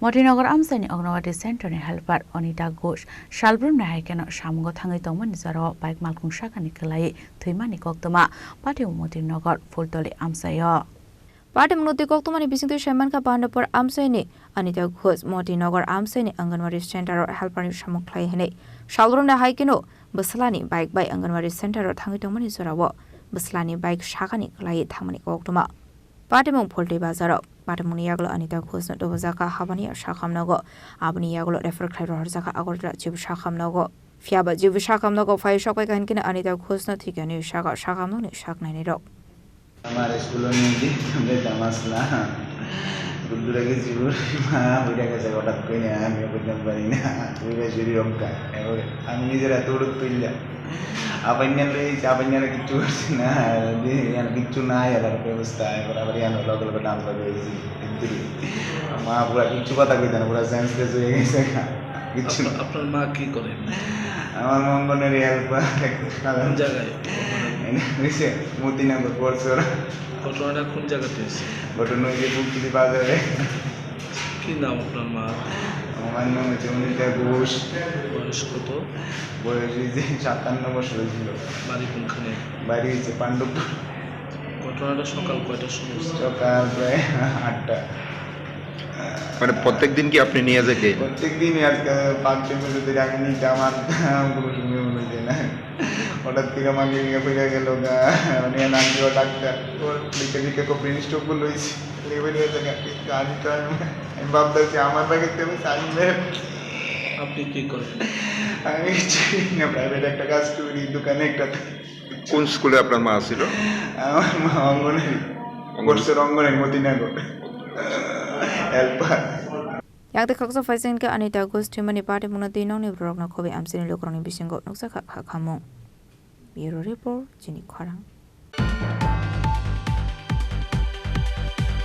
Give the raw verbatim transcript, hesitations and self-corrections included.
Motinagar amchaini Anganwadi Center ni helper Anita Ghosh salbrumni hai kheno samungo thangwi tongmani jorao bike malkhung sakani kwlaiwi thwimani koktwma. Patimung Motinagar Phultoli amchaio. Patimungno twi koktwmani bisingtwi saimankha Pandapur amchaini Anita Ghosh Motinagar amchaini Anganwadi Center o helper ni samung khlai hwnwi salbrumni hai kheno bwslani bike bai Anganwadi Center o thangwi tongmani jorao bwslani bike sakani kwlaiwi thangmani koktwma. Patimung Phultwi bazaro. Patimungni yagulo Anita Ghoshno dubujak kha, habani sakhamnogo. Aboni yagulo refer khlai rohorjak kha Agartala Jibu sakhamnogo. Phiyaba Jibu sakhamnogo phai sokpai kha hinkhe Anita Ghoshno thwikhe hwnwi sakha sakhamnokni saknainirok. আমার স্কুলে নিয়ে গিয়ে তোমরা জামাস না। গুড্ডুরা গেছি, ওর মা ওইটা গেছে হঠাৎ করে নিয়ে আমি ওকে জানতে পারি না। ওইটা চুরি অঙ্কা। এবার আমি নিজের এত উড়ুত তুললাম। Apainna lei, apainna kichu na, kichu na, ya la ko sta, ya la ko na, lo ko na, lo ko isi, entry. Ma pura kichu pata koi na, pura sense ke joi gese ka. Kichu. Up-, আপনার মা কি করেন? আমার মা অঙ্গনের হেল্পার। কোন জায়গায়? Ese, Motinagar, Korsora. ঘটনাটা কোন জায়গাতে হয়েছে? ঘটনা হয়েছে ফুলতলি বাজারে। কি নাম আপনার মা? আমার নাম হচ্ছে অনিতা ঘোষ। বয়স কত? বয়স হয়েছে সাতান্ন বছর হয়েছিল। বাড়ি কোনখানে? বাড়ি হচ্ছে পাণ্ডবপুর। ঘটনাটা সকাল কয়টার সময় হয়েছে? সকাল প্রায় আটটা। মানে, প্রত্যেক দিন কি আপনি নিয়ে যেতেন? প্রত্যেক দিনই আজকে পাঁচ ছয় বছর ধরে আমি নিতাম, আর কোনো সময় মনে হচ্ছে না। হঠাৎ করে আমার নিয়ে ফিরে গেল গা, মানে, নাম দিও ডাক্তার। ওর লিখে লিখে খুব ব্রেন স্ট্রোক বলে হয়েছে। লেভেল হয়ে থাকে। কিন্তু আমি তো, আমি, আমি ভাবতেছি আমার ব্যাগের তো আমি সাইন বের। আপনি কি করেন? আমি কিছু করি না, প্রাইভেট একটা কাজ করি, দোকানে একটা। কোন স্কুলে আপনার মা ছিল? আমার মা অঙ্গনারী। অঙ্গনারী। কোর্সের অঙ্গনারী, Motinagar. Helper. Yakte khaksa phaising khe Anita Ghosh thwimani patimungno twi nokni borokno khobwi amchaini lukurokni bisingo nukjakha kha khamung. Bureau Report, chini khorang.